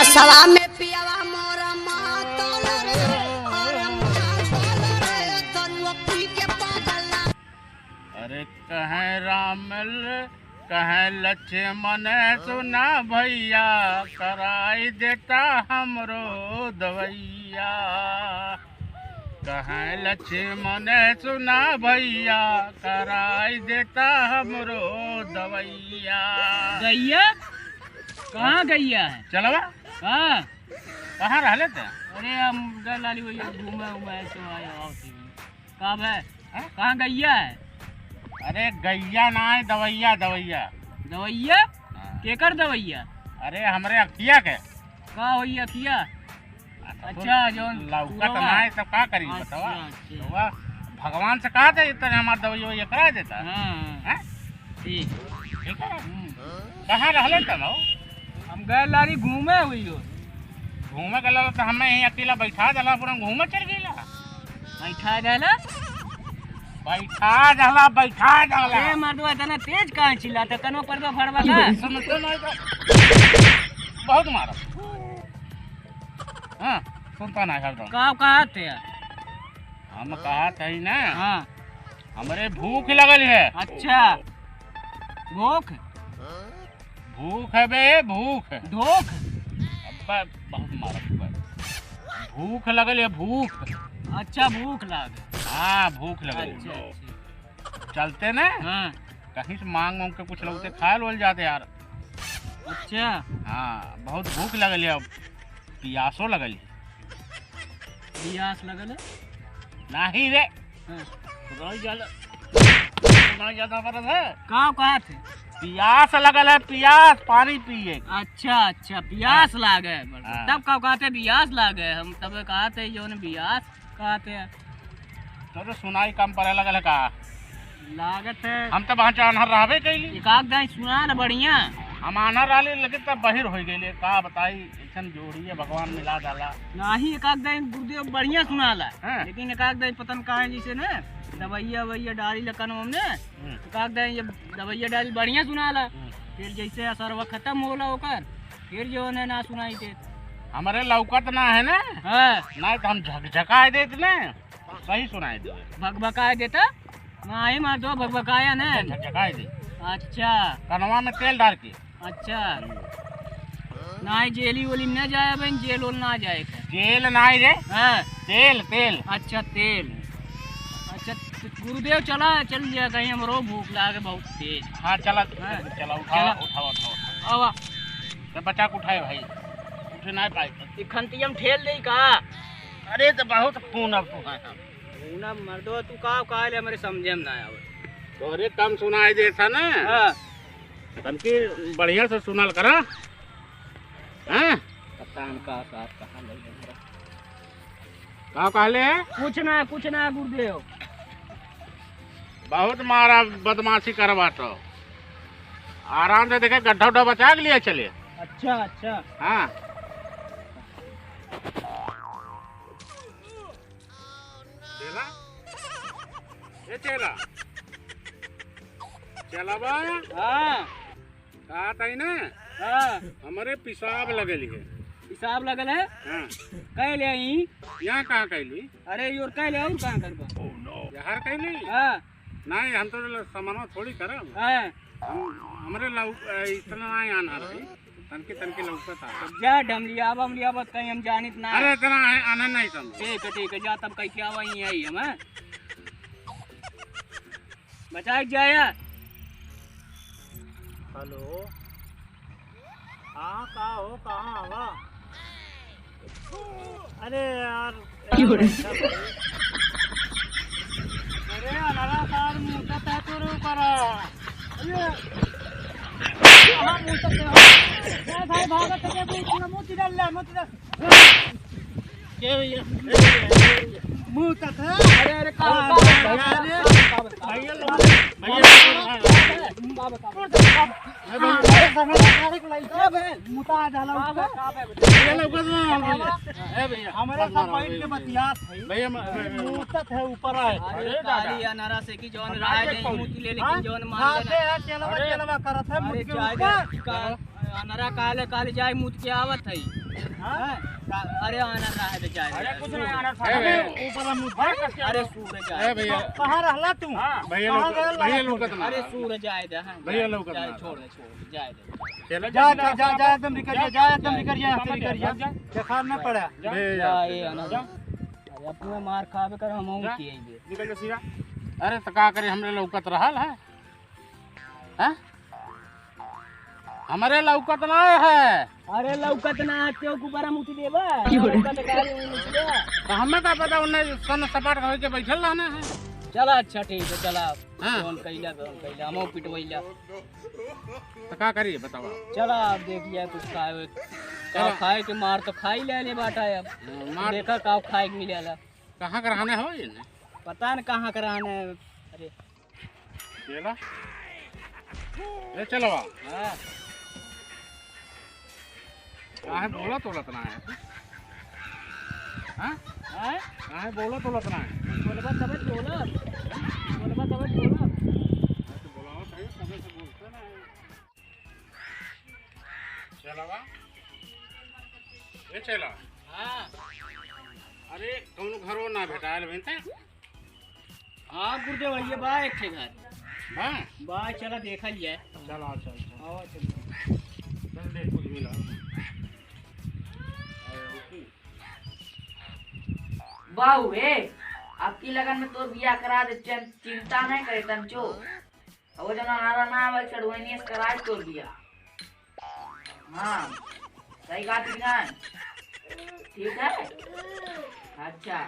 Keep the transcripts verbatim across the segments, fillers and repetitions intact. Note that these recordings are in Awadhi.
सवा में पियवा मोरा मातल रे, अरे मातल रे, दरुआ पी के पगला। अरे कहे राम ल-, कहे लक्ष्मण, सुना भैया, कराई देता हमरो दवैया। कहे लक्ष्मण, सुना भैया, कराई देता हमरो दवैया। गैया? कहाँ गैया है? चलवा। हाँ। कहाँ रहले ते? अरे हम गए लाली भैया घूमे उमे तो आए आओ थे। कब है? हाँ? कहाँ गैया है? अरे गैया ना है, दवैया, दवैया। दवैया? हाँ। केकर दवैया? अरे हमरे अखिया के। का होई अखिया? अच्छा, जौन लौकत पूरवा। ना है, तब का करी, अच्छा, बतावा? अच्छा। रउआ भगवान से कहा था, इतने हमार दवाई ववाई करा देता। हाँ। हैं? ठीक। ठीक है। हम्म। कहाँ रहले तब हो? हम गए लारी घूमे हुई हो। घूमे के लगा तो हमें यहीं अकेला बैठा देला, पूरा घूमे चल गईला। बैठा देला? बैठा देला, बैठा देला। ए मर्दवा, इतना तेज काहे चिल्लाता? कनो पर दो फड़वा का? सुनते नहीं तो बहुत मारा। हाँ, सुनता ना है हरदम। का कहत है? हम कहत है ना। हाँ। हमरे भूख लगल है। अच्छा। भूख? भूख है बे, भूख। धोख? अब्बा, बहुत मारत बा। भूख लगल है, भूख। अच्छा, भूख लाग। हाँ, भूख लगल है। अच्छा, अच्छा। चलते ना? हाँ। कहीं से मांग मांग के कुछ लोग से खा लोल जाते यार। अच्छा। हाँ, बहुत भूख लगल है, अब पियासो लगल है। पियास लगल है? नहीं रे। हाँ। सुनाई ज्यादा, सुनाई ज्यादा परत है। का कहत है? पियास लगल है, पियास, पानी पिए। अच्छा, अच्छा, पियास हाँ। लागे। हाँ। तब का कहत है, पियास लागे? हम तब कहत है, जौन पियास कहत है। तोरे सुनाई कम पड़े लगल है का? लागत है। हम तो वहाँ आन्हर रहबे कैली। एक आध दाई सुना न बढ़िया। हम आन्हर रहली, लेकिन तब बहिर हो गइले। का बताई, ऐसन जोड़ी है भगवान मिला डाला। नाही, एक आध दाई गुरुदेव बढ़िया सुनाला। हाँ। लेकिन एक आध दाई पता न काहे जैसे न दवैया ववैया डाली लकन हमने। हम्म। एक आध दाई जब दवैया डाली बढ़िया सुनाला। हम्म। फिर जैसे असरवा खत्म होला ओकर, फिर जो है ना सुनाई देत। हमरे लौकत ना है ना। हाँ। ना तो हम झकझकाए देत ना। सही सुनाई दे। भकभकाए देता? नाही मार दो, भकभकाया ने। अच्छा, झकझकाए दे। अच्छा। कनवा में तेल डाल के। अच्छा। नाही जेली ओली में ना जाए बहन, जेल ओल ना जाए के। जेल नाही रे। हाँ। तेल, तेल। अच्छा, तेल। अच्छा, तो गुरुदेव चला, चल जा कहीं, हमरो भूख लागे बहुत तेज। हाँ, चला, हाँ। चला, उठावा, चला। उठावा, उठावा। आवा। तो बचा के उठाए भाई। उठे ना पाए। ई खंतिया में ठेल दे का? अरे तो बहुत खून अब तू है। खून अब मर्दो तू का काहे ले हमरे समझे में ना आवे। तोहरे कम सुनाई देता ना। हाँ। तनकी बढ़िया से सुनल करा। हैं? पता न का, का, कहाँ लग गया। का कहले? कुछ ना, कुछ ना गुरुदेव। बहुत मारा बदमाशी करवा तो। आराम से देखे गड्ढा उड्ढा बचा के लिए चले। अच्छा, अच्छा। हाँ। चेला? ए चेला। चेला बा? हाँ। कहा ताई ना? हाँ। हमरे पिसाब लगल है। पिसाब लगल है? हाँ। कह ले आई। यहाँ कहाँ कह ली? अरे, योर कह ले, और कहाँ करबा? जहर कह ली? हाँ। नहीं, हम तो सामानवा थोड़ी करब। हाँ। हम, हमरे लौ-, ए, इतना नहीं आना रही। तनके, तनके लौकत आ। जा, डमलियाबा, डमलियाबा, कहीं हम जानित ना। अरे, इतना है, आना नहीं समझ। ठीक है, ठीक है, जा तब कह के आवा, यहीं आई हम, हैं? बचाए के जाया। हेलो। हाँ, का हो, कहाँ हवा? अरे यार, क्यों रे? अरे अनरा सार मुतत है तोरे ऊपर। अरे, कहाँ मुतत है? ए भाई, भागत है, तू इतना मुँह किधर ले, मुँह किधर? के भैया? मुँह तक है। अरे, अरे, का, का, का, का, का, भैया लोग, भैया लोग, का, का, का, अरे, भैया। अरे, समझ आ रही कि लइका बे, मुता जाला उसको। भैया लोग, का, का, भैया? ए, भैया, हमरे सब बैठ के बतियात है। भैया, म-, मुतत है ऊपर आए। अरे, अरे, दादा। काली अनारा से कि जौन राय दे, मुत ले, लेकिन हाँ? जौन मान खाते लेना। हैं, चलवा, अरे। चलवा करत है, अरे, मुत के जाए ऊपर। दे, का, अनरा काले, काले जाए मुत के आवत है। हाँ? अरे आना रहा है बेचारे। अरे कुछ नहीं आना था। ए भैया। ऊपर मुंह भर करके अरे सूरज ए आए। भैया। कहाँ रहला तू? हाँ। भैया कहाँ लोग, रहला भैया तू? लोग कितना? अरे सूरज आए दे, हाँ, भैया लोग कितना? छोड़ दे, छोड़ दे, जाए दे। चलो, जा, जा, जा, जा, जा, एकदम निकल जा, जा, जा, एकदम निकल जा, जा, निकल जा। जा। बेकार में पड़ा। जा। भैया, जा, जा, ए, जा। आना। जा। अरे अपने मार खाबे कर, हम जा। किए बे। निकल जा सीधा। अरे तो का करे, हमरे लौकत रहल है? हैं? हमरे लौकत ना है। अरे लौकत ना है, तें ऊपर हम उठी देबा। क्यों रे? लौकत गाड़ी में उठी देबा। तो हमें का पता, उन्हें सन सपाट होके बैठल रहना है। चला अच्छा ठीक है, चला। हाँ। फोन कैला, फोन कैला, हमहू पिटवैला। तो का करिए बतावा? चला अब देख लिया कुछ खाए हुए। चला। का खाए के मार तो खाई ले ले बाटा अब। हाँ, मार। देखा का खाए के मिलेला। कहाँ के रहने हो ये ने? पता न कहाँ के रहने। अरे। चला। ए चलवा। हाँ। काहे बोलत बोलत ना है? हाँ? हाँ? काहे बोलत बोलत ना है? बोलबा तबे बोलब। बोलबा तबे बोलब। अरे तो बोलाओ सही, तबे से बोलते ना है। चलवा। ए चला। हाँ। अरे कौनो घरो ना भेटायल भेंते? हाँ गुरुदेव, ये बा एक ठे घर। हाँ? बा, चला देखल जाए। चला, चल, चल। आवा, चल। चल देख कुछ मिला। बाऊ, ए, अबकी लगन में तोर बियाह करा दे, चिं-, चिंता नहीं करे तंचो। अब वो जना नारा ना आवे, चढ़वैनी से कराए तोर बियाह। हाँ, सही बात है कि नहीं? ठीक है? अच्छा,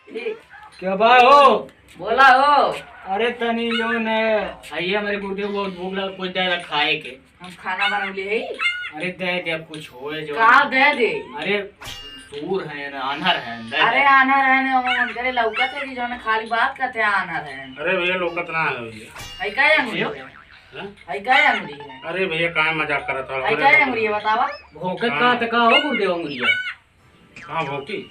ठीक। क्या बा हो? बोला हो। अरे तनी जो ने, आइए हमारे गुरुदेव, बहुत भूख लगा, कुछ दे दे खाए के। हम खाना बनौले है। अरे दे दे, अब कुछ होए जो। का दे दे? अरे सूर है ना, आन्हर है, दे अरे दे। आन्हर है ना, हम मन करे लौकत है कि जो ने खाली बात करते हैं, आन्हर है। अरे भैया, लौकत ना है भैया। है का या मुझे? हैं? है का या मुझे? अरे भैया, काहे मजाक करत हो? है का या मुझे बतावा? भोंकत हाँ। का त का हो गुरुदेव अंगुरिया? हाँ, भोंकी।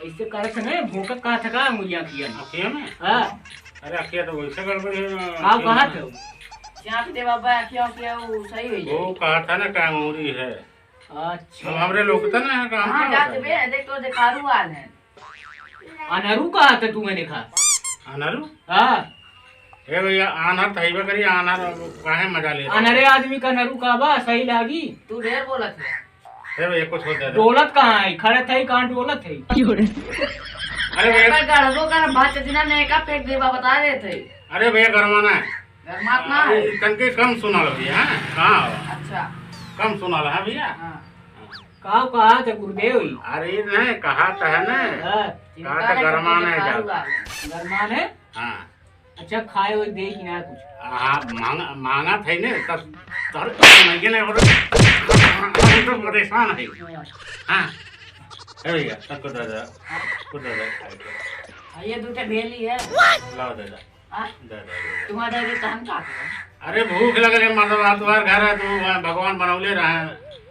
ऐसे करत है ना, भोंकत का त का अंगुरिया किया? अखिया में? हाँ। अरे अखिया तो वैसे गड़बड़ है ना। का कहत हो? चाप दे बाबा, अखिया, अखिया वो सही हो जाए। वो कहा था ना, का अंगूरी है। अच्छा। अब हमरे लोग तो ना है, काम हाँ, का जात होता है? बे, देख तो देखारू आल है। अनरू कहा था तू मैंने कहा? अनरू? हाँ। ए भैया, आन्हर त हइबे करी, आन्हर काहे मजा ले रहा है? अनरे आदमी का अनरू का बा, सही लागी? तू ढेर बोलत है। ए भैया, कुछ हो जाए। डोलत कहाँ है? खड़े थे, कहाँ डोलत है? अरे भैया। अबे गड़बो कर, भात चचना ने का फेंक देबा, बता देत है। अरे भैया, गरमाना है। गरमात ना है। अरे, तनके कम सुनाल भैया, हाँ? कहाँ हो? अच्छा। कम सुनाल, हाँ भैया? हाँ। का कहा था गुरुदेव? अरे नहीं, कहा तो है ना। हाँ। कहा तो गरमाना है ज्यादा। गरमान है? हाँ। अच्छा, खाए वाए दे कि ना कुछ? हाँ, मांगा, मांगा था ही ने, तब, तब तो नहीं के नहीं, और हम तो परेशान है। हाँ। हाँ। ए भैया, सबको दे दे, कुछ दे दे खाए के। आ, ये दो ठे भेली है। लाओ दे दे। आ? दे दे, दे दे। तुम्हारा दे दे, तो हम का करें? अरे, भूख लगल है, मतलब, आ, तुम्हार घर है, तू, आ, भगवान बनौले रहे।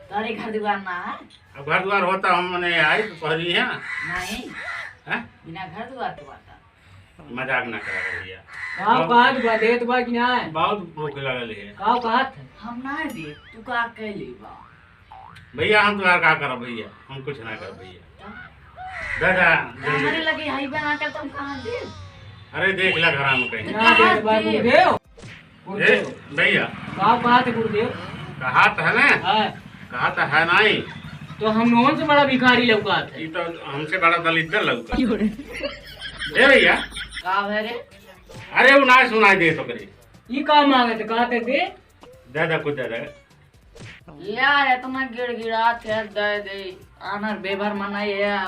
तोरे घर दुआर ना है? अब घर दुआर होता, हम मने आई तो पहली है। नहीं। हैं? बिना घर दुआर के बात। मजाक ना करा भैया। का बहुत बात बा, देत बा कि ना? बहुत भूख लगल है। का कहत है? हम ना दे, तू का कह ले बा? भैया, हम तुम्हारा का करब भैया? हम कुछ ना करब भैया। तो? दादा, हमरे जल्दी। लगे हई बा ना कर, तुम कहाँ दे? अरे, देख ला घर में कहीं। तो ना कहाँ देत बा दे? गुरुदेव। ए, गुरुदेव। भैया। का बात है गुरुदेव? कहा तो है ना? हाँ। कहा तो है नहीं। तो हम नोन से बड़ा भिखारी लौकात है। ई तो हमसे बड़ा दलिद्दर लौकात है। क्यों रे? ए भैया। का है रे? अरे वो ना सुनाई दे तो करे। ई का मांगत, का ते दे? दे दे, कुछ दे दे। या है तो मैं गिड़गिड़ात है, दे दे। आनर बेभर मनाई है।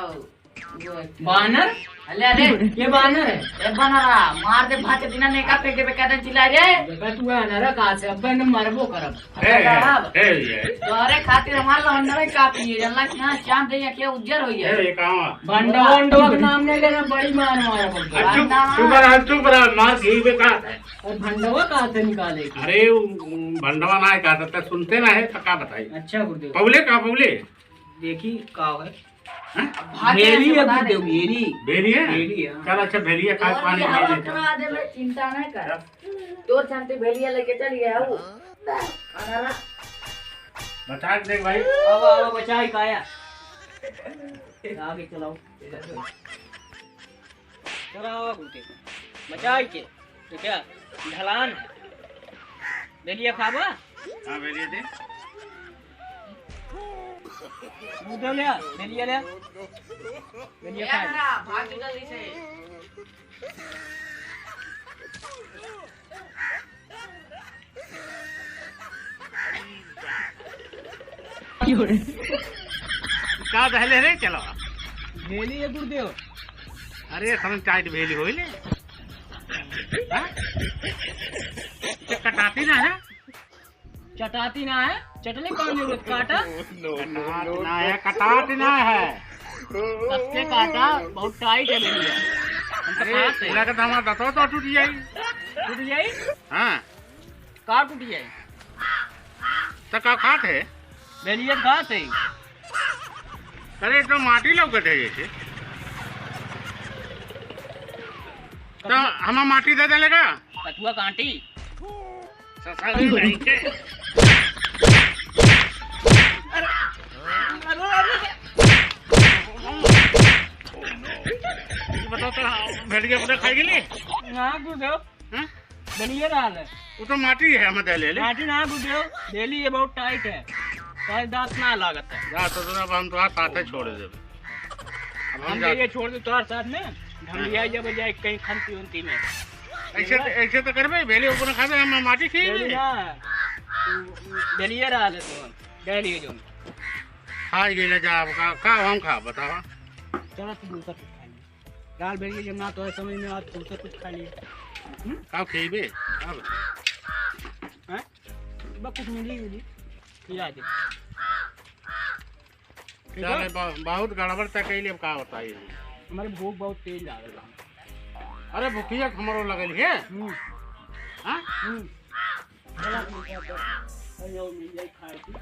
बानर? अले, अरे। ये बानर है? ए बनरा, मार दे भाचे दिना ने का फेंके पे कहते चिल्ला रे। देखा तू है अनरा का से, अब मैं मरबो करब। ए, ए, ए, ए। तोरे खातिर हमार लवंडर है काफी है, जानला कि ना, चांद दे या क्या उज्जर हो गया। ए, ये कहाँ? भंडवा, भंडवा के नाम नहीं लेना, बड़ी मार मारा बोलता। आ, चुप, भंडवा। चुप रहा, चुप रहा, मार घी बेकार है। और भंडवा कहाँ से निकाले? अरे, वो, वो भंडवा ना है, कहा था, सुनते ना है, तो का बताई? अच्छा, गुरुदेव। पौले का, पौले? देखी, का है? हैं? अब भाग्य भेली से है बता गुरुदेव, दे। भेली। भेली है? भेली है, हाँ। चल, अच्छा, भेलिया खाए और पानी ये हवा भेली। करा दे, मैं चिंता नहीं कर। तोर चलते भेलिया लेके चल गया वो। अनरा। बचा के देख भाई। आवा, आवा, बचाई काया। आगे चलाओ। चला आवा घूटे। बचाई के। तो क्या? ढलान है। भेलिया खाबा? हाँ, भेलिया दे। दूध ले, भेलिया ले। भेलिया खा। का दहले रे, चलो। भेली है गुरुदेव। अरे, समझ टाइट भेली होई ले। हाँ? तो कटाती ना है? चटाती ना है, चटनी कौन जरूरत, काटा। कटात ना है, कटात ना है। कसके काटा, बहुत टाइट है भेलिया। हम तो अरे, खात है। लगा तो हमारा दतवा तो टूट जाई। टूट जाई? हाँ। का टूट जाई? तो का खात है? भेलिया खात है। अरे, तो माटी लौकत है जैसे। तो हमार माटी दे देले का? कथुआ काटी। ससुर नहीं के। ये बताओ तो, भेड़िया अपने खाई के लिए? ना, गुरुदेव। हाँ? भेलिया रहल है। वो तो माटी है, हम दे ले ले। माटी ना, गुरुदेव, भेली ये बहुत टाइट है, तो दांत ना लागत है। जा तो, अब हम तो साथ छोड़ देबे। अब हम हम जा- ये छोड़ दे तोहर साथ में, हम हाँ। ले जाए बजाए कहीं खंती उंती में। ऐसे तो, ऐसे तो करबे, भेली ऊपर खाबे, हम माटी खइबे। भेली ना, भेलिए रहल है तो, भेली जो। खा गइले जा, अब का, का हम खा, बतावा। चला तू दूसरा कुछ खा ले। दाल भेलिए जब ना तो है समझ में, आज दूसरा कुछ खा लिए। हम्म? का खइबे? अब। हैं? बस कुछ मिली, मिली। खिला दे। ठीक है? चले, ब-, बहुत गड़बड़ तक कैले, अब का बताई? हमारे भूख बहुत तेज लागल बा। अरे, भूखिया हमरो लगल है। हम्म। हाँ? हम्म। चला, ठीक है, तो कहीं और मिल जाए खाए की।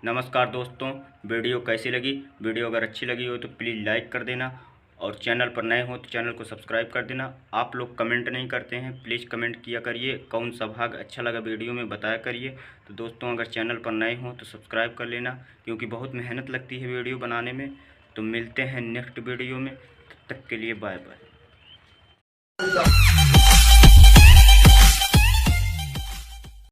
नमस्कार दोस्तों, वीडियो कैसी लगी? वीडियो अगर अच्छी लगी हो तो please like कर देना, और चैनल पर नए हो तो चैनल को सब्सक्राइब कर देना। आप लोग कमेंट नहीं करते हैं, please कमेंट किया करिए। कौन सा भाग अच्छा लगा वीडियो में, बताया करिए। तो दोस्तों, अगर चैनल पर नए हो तो सब्सक्राइब कर लेना, क्योंकि बहुत मेहनत लगती है वीडियो बनाने में। तो मिलते हैं नेक्स्ट वीडियो में, तब तक के लिए बाय बाय।